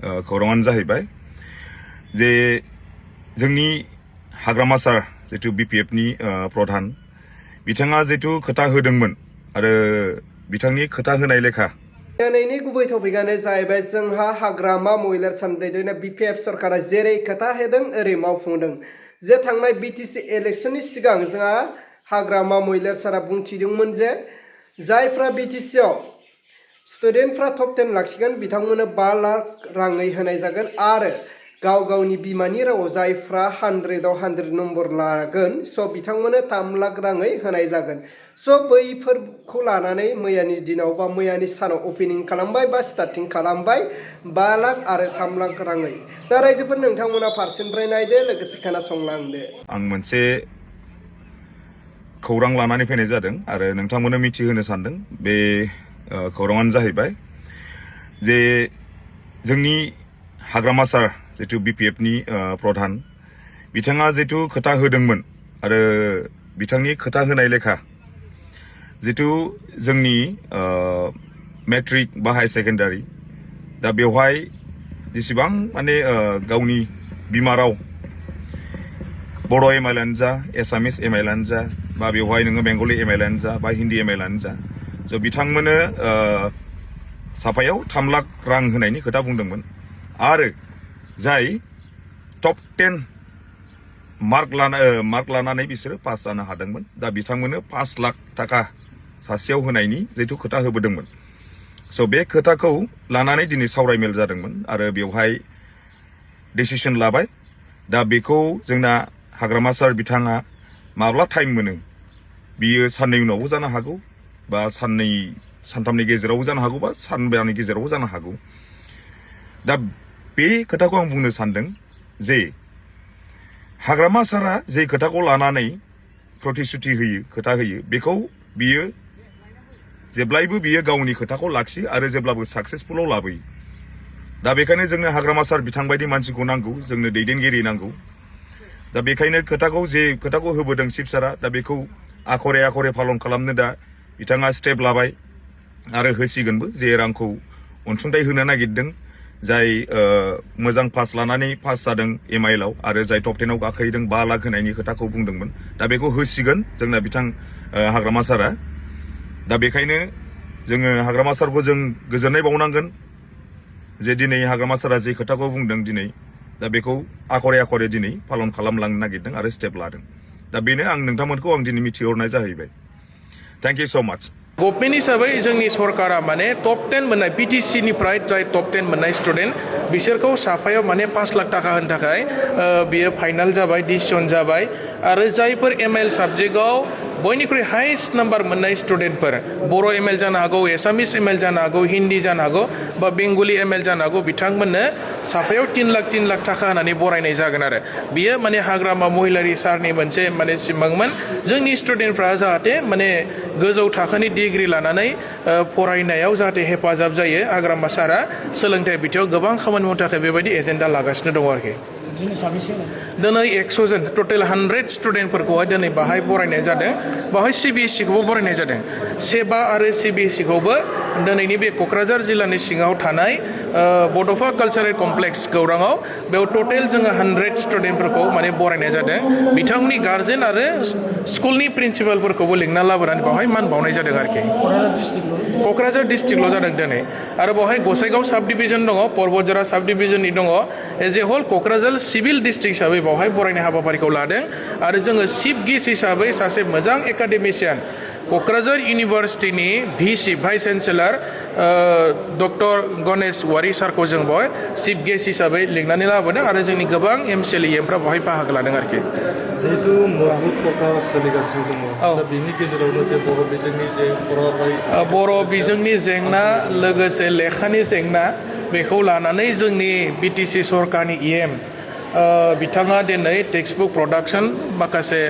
खौराङानो जाहैबाय जे जोंनि हाग्रामा सार जितु बिपिएफनि प्रधान बिथाङा जितु खोथा होदोंमोन आरो बिथांनि खोथा होनाय लेखा दिनैनि गुबै टपिकआनो जाहैबाय जोंहा हाग्रामा महिलार सान दैदेननाय बिपिएफ सरकारा जेरै खोथा होदों ओरै मावफुंदों जे थांनाय बिटिसि इलेक्शननि सिगां जोंहा हाग्रामा महिलार सारा बुंथिदोंमोन जे जायफ्रा बिटिसिआव स्टुडेन्टफ्रा टप 10 लाखिगोन बिथांमोननो 5 लाख राङै होनाय जागोन आरो गाव गावनि बिमानि रावाव जायफ्रा 100आव 100 नम्बर लागोन स' बिथांमोननो 3 लाख राङै होनाय जागोन स' बैफोरखौ लानानै मैयानि दिनाव बा मैयानि सानाव अपेनिं खालामबाय बा स्टार्टिं खालामबाय 5 लाख आरो 3 लाख राङै दा रायजोफोर नोंथांमोना फारसेनिफ्राय नायदो लोगोसे खोनासंलांदो। आं मोनसे खौरां लानानै फैनाय जादों आरो नोंथांमोननो मिथिहोनो सानदों बे खौराङानो जाहैबाय जे जोंनि हाग्रामा सार जितु बिपिएफनि प्रधान बिथाङा जितु खोथा होदोंमोन आरो बिथांनि खोथा होनाय लेखा जितु जोंनि मेट्रिक बा हाई सेकेन्डारि दा बेवहाय जेसेबां माने गावनि बिमा राव बर' एमआइलानो जा एसामिस एमआइलानो जा बा बेवहाय नोङो बेंगलि एमआइलानो जा बा हिन्दी एमआइलानो जा स' बिथांमोननो साफायाव 3 लाख रां होनायनि खोथा बुंदोंमोन आरो जाय टप 10 मार्क लानानै बिसोरो पास जानो हादोंमोन दा बिथांमोननो 5 लाख थाखा सासेयाव होनायनि जितु खोथा होबोदोंमोन स' बे खोथाखौ लानानै दिनै सावरायमेल जादोंमोन आरो बेवहाय डिसिसन लाबाय दा बेखौ जोंना हाग्रामा सार बिथाङा माब्ला टाइम मोनो बियो साननै उनावबो जानो हागौ बा साननै सानथामनि गेजेरावबो जानो हागौ बा सानबानि गेजेरावबो जानो हागौ दा बे खोथाखौ आं बुंनो सानदों जे हाग्रामा सारा जे खोथाखौ लानानै प्रतिश्रुति होयो खोथा होयो बेखौ बियो जेब्लायबो बियो गावनि खोथाखौ लाखियो आरो जेब्लाबो साक्सेसफुलाव लाबोयो दा बेखायनो जोंनो हाग्रामा सार बिथांबायदि मानसिखौ नांगौ जोंनो दैदेनगिरि नांगौ दा बेखायनो जे खोथाखौ होबोदों चिफ सारा दा बेखौ आखरे आखरे पालन खालामनो दा बिथाङा स्टेप लाबाय आरो होसिगोनबो जे रांखौ अनसुंथाइ होनो नागिरदों जाय मोजां पास लानानै पास जादों एमआइएलआव आरो जाय टप 10आव गाखोहैदों 5 लाख होनायनि खोथाखौ बुंदोंमोन दा बेखौ होसिगोन जोंना बिथां हाग्रामा सारा दा बेखायनो जोङो हाग्रामा सारखौ जों गोजोननाय बावनांगोन जे दिनै हाग्रामा सारा जे खोथाखौ बुंदों दिनै दा बेखौ आखरे आखरे दिनै पालन खालामलांनो नागिरदों आरो स्टेप लादों दा बेनो आं नोंथांमोनखौ आं दिनै मिथिहरनाय जाहैबाय thank you so much. Government हिसाबै जोंनि सरकारा माने टप 10 मोननाय बिटिसिनिफ्राय जाय टप 10 मोननाय स्टुडेन्ट बिसोरखौ साफायाव माने 5 लाख थाखा होनो थाखाय बियो फाइनाल जाबाय डिसिसन जाबाय आरो जायफोर एमआइएल साबजेक्टआव बयनिख्रुइ हाइस्ट नाम्बार मोननाय स्टुडेन्टफोर बर' एमआइएल जानो हागौ एसामिस एमआइएल जानो हागौ हिन्दी जानो हागौ बा बेंगलि एमआइएल जानो हागौ बिथांमोननो साफायाव 3 लाख थाखा होनानै बरायनाय जागोन आरो बियो माने हाग्रामा महिलारि सारनि मोनसे माने सिमांमोन जोंनि स्टुडेन्टफ्रा जाहाथे माने गोजौ थाखोनि डिग्री लानानै फरायनायाव जाहाथे हेफाजाब जायो हाग्रामा सारा सोलोंथाइ बिथिङाव गोबां खामानि मावनो थाखाय बेबायदि एजेन्डा लागासिनो दङ आरोखि दिनै 100 जन टटेल 100 स्टुडेन्टफोरखौहाय दिनै बाहाय बरायनाय जादों बाहाय सिबिएसइखौबो बरायनाय जादों सेबा आरो सिबिएसइखौबो दिनैनि बे क'क्राझार जिल्लानि सिङाव थानाय बड'फा कालचारेल कमप्लेक्स गौराङाव बेयाव टटेल जोङो 100 स्टुडेन्टफोरखौ माने बरायनाय जादों बिथांमोननि गार्जेन आरो स्कुलनि प्रिन्सिपालफोरखौबो लिंना लाबोनानै बावहाय मान बावनाय जादों आरोखि क'क्राझार डिस्ट्रिक्टल' जादों दिनै आरो बावहाय गसाइगाव साब डिभिजन दङ पर्बतजरा साब डिभिजननि दङ as a whole Kokrajhar civil district हिसाबै बावहाय बरायनाय हाबाफारिखौ लादों आरो जोङो चिफ गेस्ट हिसाबै सासे मोजां एकाडेमिशियान क'क्राझार इउनिभार्सिटिनि VC vice chancellor doctor Ganesh Wary सारखौ जों बेवहाय चिफ गेस्ट हिसाबै लिंनानै लाबोदों आरो जोंनि गोबां एमसिएलएमफ्रा बेवहाय बाहागो लादों आरोखि जिहेतु मजबुत सरकार सोलिगासिनो दङ दा बेनि गेजेरावनो जे बर' बिजोंनि जे बर' बिजोंनि जेंना लोगोसे लेखानि जेंना बेखौ लानानै जोंनि बिटिसि सरकारनि इएम बिथाङा दिनै टेक्सट बुक प्रडाक्सन माखासे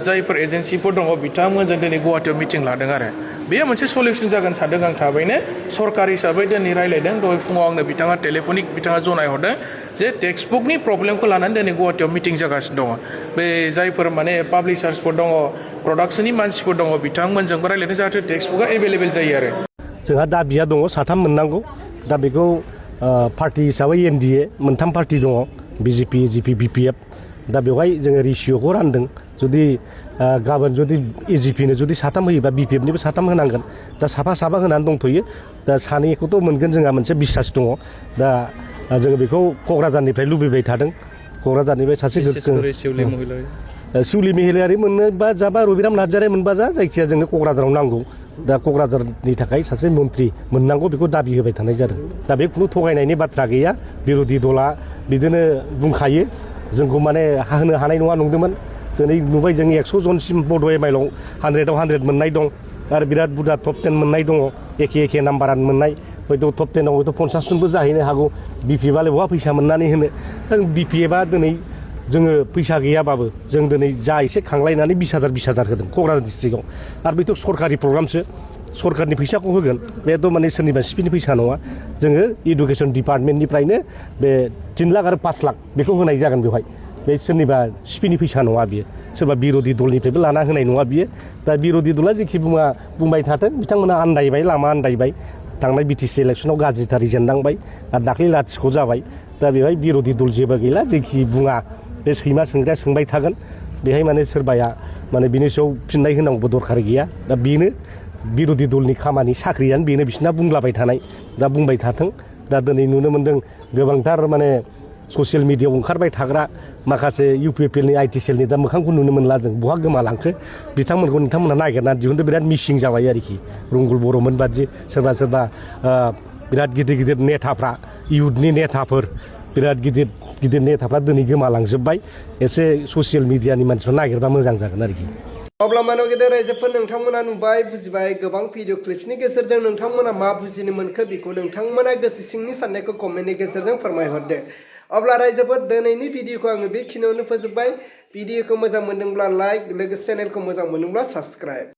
जायफोर एजेन्सिफोर दङ बिथांमोनजों दिनै गुवाहाटियाव मिटिं लादों आरो बेयो मोनसे सलिउसन जागोन सानदों आं थाबैनो सरकार हिसाबै दिनै रायलायदों दहाय फुङाव आंनो बिथाङा टेलिफनिक बिथाङा जनायहरदों जे टेक्सट बुकनि प्रब्लेमखौ लानानै दिनै गुवाहाटियाव मिटिं जागासिनो दङ बे जायफोर माने पाब्लिशार्सफोर दङ प्रडाक्सननि मानसिफोर दङ बिथांमोनजोंबो रायलायदों जाहाथे टेक्सट बुकआ एभेलेबेल जायो आरो जोंहा दाबिया दङ साथाम मोननांगौ दा बेखौ पार्टि हिसाबै एनडिए मोनथाम पार्टि दङ बिजेपि एजिपि बिपिएफ दा बेवहाय जोङो रेसिय'खौ रानदों जुदि गाबोन जुदि एजिपिनो जुदि साथाम होयोबा बिपिएफनिबो साथाम होनांगोन दा साफा होनानै दंथ'यो दा सानैखौथ' मोनगोन जोंहा मोनसे बिसास दङ दा जोङो बेखौ क'क्राझारनिफ्राय लुबैबाय थादों क'क्राझारनिफ्राय सासे सिउलि महिलारि मोननोबा जाबा रबिराम नार्जारि मोनबा जायखिया जोंनो क'क्राझाराव नांगौ दा क'क्राझारनि थाखाय सासे मन्त्रि मोननांगौ बेखौ दाबि होबाय थानाय जादों दा बे खुनु थगायनायनि बाथ्रा गैया बिर'धि दला बिदिनो बुंखायो जोंखौ माने होनो हानाय नङा नंदोंमोन दिनै नुबाय जों 100 जनसिम बड' एमआइएलआव 100आव 100 मोननाय दं आरो बिराद बुरजा टप 10 मोननाय दङ एखे नाम्बारानो मोननाय हयथ' टप 10आव हयथ' 50 जनबो जाहैनो हागौ बिपिएफआलाय बहा फैसा मोननानै होनो बिपिएफआ दिनै जोङो फैसा गैयाबाबो जों दिनै जा एसे खांलायनानै 20,000 होदों क'क्राझार डिस्ट्रिक्टआव आरो बेथ' सरकारि प्रग्रामसो सरकारनि फैसाखौ होगोन बेथ' माने सोरनिबा सिपिनि फैसा नङा जोङो इडुकेसन डिपार्टमेन्टनिफ्रायनो बे 3 लाख आरो 5 लाख बेखौ होनाय जागोन बेवहाय बे सोरनिबा सिपिनि फैसा नङा बियो सोरबा बिर'धि दलनिफ्रायबो लाना होनाय नङा बियो दा बिर'धि दला जेखि बुंबाय थाथों बिथांमोना आन्दायबाय लामा आन्दायबाय थांनाय बिटिसि इलेक्सनाव गाज्रिथार जेननांबाय आरो दाख्लै लाथिख' जाबाय दा बेवहाय बिर'धि दल जेबो गैला जेखि बुङा बे सैमा सोंग्राया सोंबाय थागोन बेहाय माने सोरबाया माने बिनि सायाव फिननाय होनांगौबो दरखार गैया दा बेनो बिर'धि दलनि खामानि साख्रियानो बेनो बिसिना बुंलाबाय थानाय दा बुंबाय थाथों दा दिनै नुनो मोन्दों गोबांथार माने ससियेल मिडियायाव ओंखारबाय थाग्रा माखासे इउपिपिएलनि आइटि सेलनि दा मोखांखौ नुनो मोनला जों बहा गोमालांखो बिथांमोनखौ नोंथांमोना नागिरना दिहुनदो बिराद मिसिं जाबाय आरोखि रुंगुल बर'मोन बादि सोरबा बिराद गिदिर नेताफ्रा इयुथनि नेताफोर बिराद गिदिर नेताफ्रा दिनै गोमालांजोब्बाय एसे ससियेल मिडियानि मानसिफ्रा नागिरबा मोजां जागोन आरोखि अब्ला मानव गेदेर रायजोफोर नोंथांमोना नुबाय बुजिबाय गोबां भिडिअ क्लिप्सनि गेजेरजों नोंथांमोना मा बुजिनो मोनखो बेखौ नोंथांमोना गोसो सिंनि साननायखौ कमेन्टनि गेजेरजों फोरमायहरदो अब्ला रायजोफोर दिनैनि भिडिअखौ आङो बेखिनियावनो फोजोबबाय भिडिअखौ मोजां मोनदोंब्ला लाइक लोगोसे चेनेलखौ मोजां मोनदोंब्ला साबस्क्राइब